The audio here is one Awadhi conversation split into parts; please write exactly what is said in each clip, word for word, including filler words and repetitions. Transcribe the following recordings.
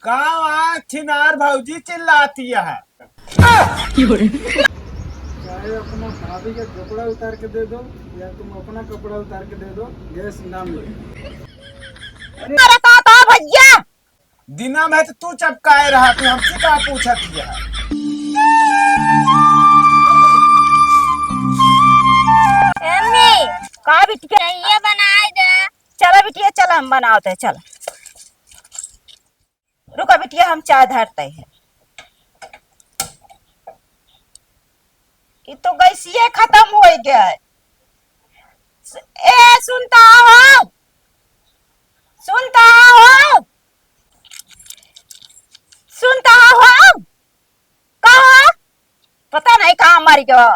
का वहाँ छिनार भौजी चिल्लाती है? चाहे अपना भाभी का कपड़ा उतार के दे दो, या तुम अपना कपड़ा उतार के दे दो, गैस ना मिले। अरे, अरे का, का भैया? दिना में तो तू चपकाए रहा, तू हमसे का पूछत है? अम्मी, का बिटिया? ये बनाए दे। चला बिटिया, चला, हम बनावत है, चला। रुका बिटिया, हम चाय धरते हैं। ये तो गैसिये खत्म हो गया है। ए, सुनता हो? सुनता हो? सुनता हो? कहा? पता नहीं कहाँ मर गयो।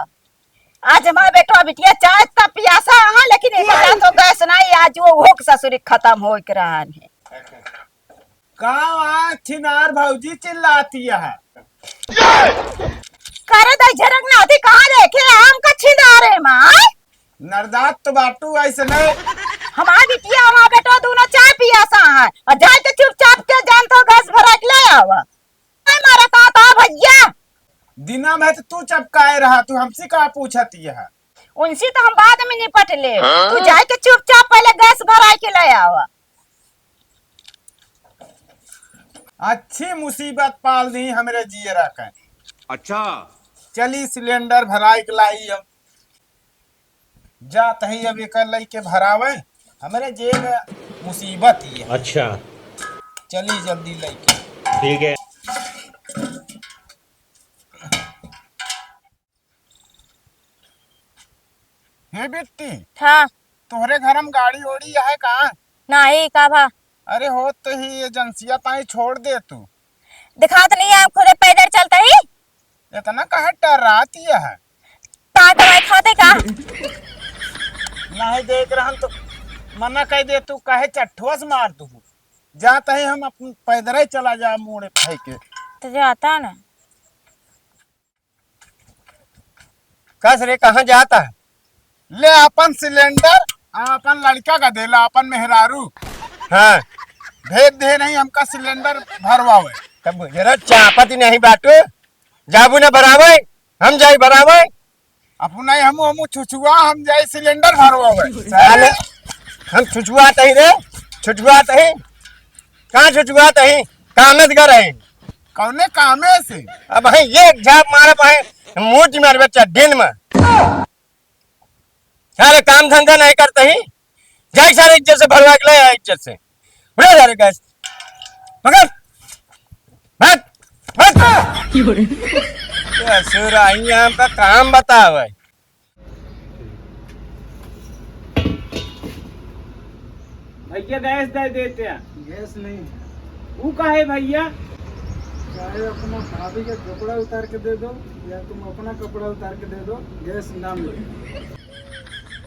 आज हमारा बेटवा बिटिया चाय तक पियासा है, लेकिन एक हजार तो गैस नहीं, आज वो, वो ससुरी खत्म हो के रहन है। का वहाँ छिनार भौजी चिल्लाती है? करे दे झरक ना होती, कहाँ देखे आम का छिनारे माँ? नरदात तो बाटू ऐसे नहीं। हमार बिटिया, हमार बेटवा दोनों चाय पियासा है, और जाए के चुपचाप के जान तो गैस भरा के ले आवा। नहीं मारा का, का भैया? दिना में तो तू चपकाए रहा, तू हमसे का पूछती है? उनसे तो हम बाद में निपट ले। हाँ? तू जाए के चुपचाप पहले गैस भराए के ले आवा। अच्छी मुसीबत पाल दी हमरे जियरा के। अच्छा। चली सिलेंडर भराए के लाई अब। जात ही अब एकर लइके भरावे, हमरे जेब मुसीबत ही है। अच्छा। चली जल्दी लइके। ठीक है। हे बिट्टी। हाँ। तोहरे घर में गाड़ी ओड़ी है का? नाही, का भा? अरे हो तो ही एजेंसिया ताई छोड़ दे तू। दिखात नहीं है, हम खुदे पैदल चलता ही। इतना काहे टर्रात ही है? का दवाई खाते का? नहीं देख रहन तो मना कह दे तू, काहे चट्ठुआ से मार दू। जात ही हम अपन पैदल ही चला जा मुड़े भाई के। तो जाता ना। कस रे, कहाँ जाता है? ले अपन सिलेंडर, आ अपन लड़का का देला, अपन मेहरारू। हाँ। भेज दे नहीं हमका सिलेंडर भरवावे। तब जरा चापत ही नहीं बाटू, जाबू ना भरावे, हम जाई भरावे। अपना ही हमू, हमू छुछुआ, हम जाई सिलेंडर भरवावे। साले, हम छुछुआ तही रे, छुछुआ तही। कहाँ छुछुआ तही? कामे से करे। कौने कामे से? अब भाई ये झाप मारा पाए, मुंह मारबे चड्ढीन में। सारे काम धंधा नहीं करते ही, जाई सारे इज्जत से भरवा के ले आ, इज्जत से। उठा सारे गैस, पकड़, भाग, भाग। ये ससुर आई, यहाँ का काम बतावे। भैया गैस दे देते हैं। गैस नहीं है। वो का है भैया? चाहे अपना भाभी का कपड़ा उतार के दे दो, या तुम अपना कपड़ा उतार के दे दो, गैस ना मिले।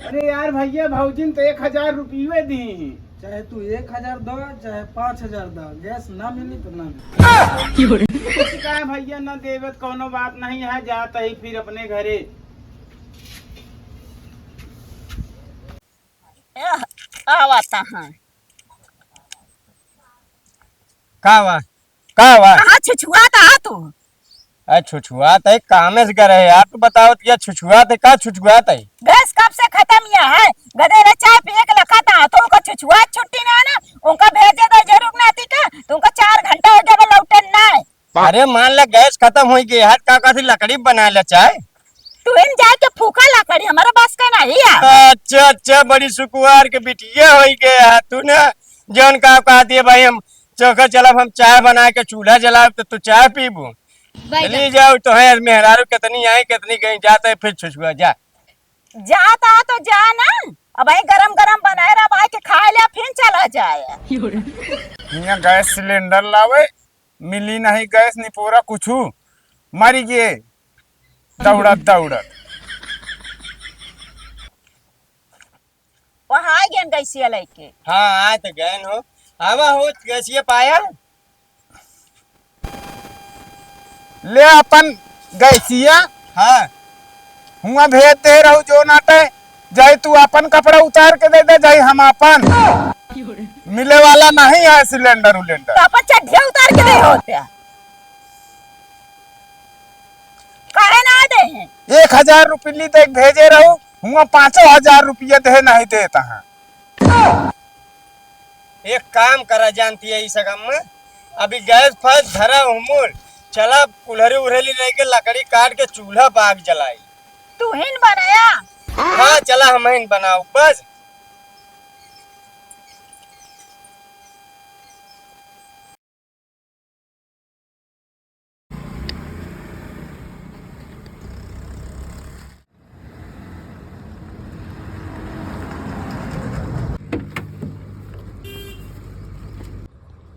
अरे यार भैया, भौजी ने तो एक हजार रुपये दी ही। चाहे तू एक हजार दो, चाहे पाँच हजार दो, गैस ना मिली तो ना मिली। का भैया, ना देवे तो कौनो बात नहीं है, जाता ही फिर अपने घरे। ए, आवता है। का बा? का बा? कहाँ छुछुआत आ तू? अरे छुछुआत है, कामे से करे है यार, तू बताओ तो क्या छुछुआत है, का छुछुआत है? गैस कब से खत्म या है? गदेला चाय पिए के लखा था, तो उनका छुछुआत छुट्टी ना ना, उनका भेजे दो जरूर ना थी का, तो उनका चार घंटा हो गया लौटन ना। अरे मान ला गैस खत्म हो गई है, का कहती लकड़ी बना ले चाय? तू इन जाए के फूका लकड़ी, हमारे बस का नहीं है। अच्छा, अच्छा, बड़ी सुकुवार के बिटिया हो गया है तू ना, जौन का कहती है भाई हम चौका चलब, हम चाय बना के चूल्हा जलाब तो तू चाय पीबू। चली जाओ तो है मेहरारू कितनी आई कितनी गई, जाता है फिर छुछुआ जा। जाता तो जा ना, अब आई गरम गरम बनाए रहा, भाई के खाए ले फिर चला जाए। यहाँ गैस सिलेंडर लावे, मिली नहीं गैस निपोरा कुछू, मरी गए दौड़त दौड़त। वहाँ आ गए गैसिया लेके। हाँ, आ तो गए हो। आवा हो गैसिया पायल। ले अपन गैसिया। हाँ। हुआ भेज दे रहू जो नाटे, जाई तू अपन कपड़ा उतार के दे दे, जाई हम अपन। मिले वाला नहीं है सिलेंडर उलेंडर। तो अपन चड्ढिया उतार के दे। रुपया काहे ना दे हैं? एक हजार रुपया दे के भेजे रहू, हुआ पाँचों हजार रुपया दे नहीं देता है। एक काम करा जानती है, इस गम में अभी गैस फैस धरा हुमुल, चला कुल्हरी उल्हरी लेके लकड़ी काट के चूल्हा पे आग जलाई। तू ही न बनाया? हाँ, चला हम ही न बनाओ बस।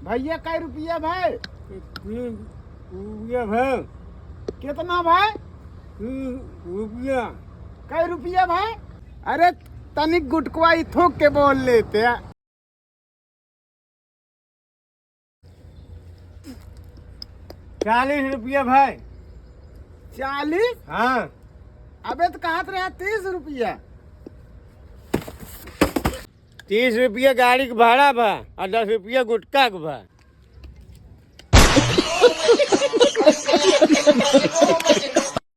भैया, कै रुपया भाई? रुपया भाई। कितना भाई? रुपया। कै रुपया भाई? अरे, तनिक गुटकवा ही थूक के बोल लेते। चालीस रुपया भाई। चालीस? हाँ। अबे तो कहत रहा तीस रुपया। तीस रुपया गाड़ी के भाड़ा बा और दस रुपया गुटखा के बा।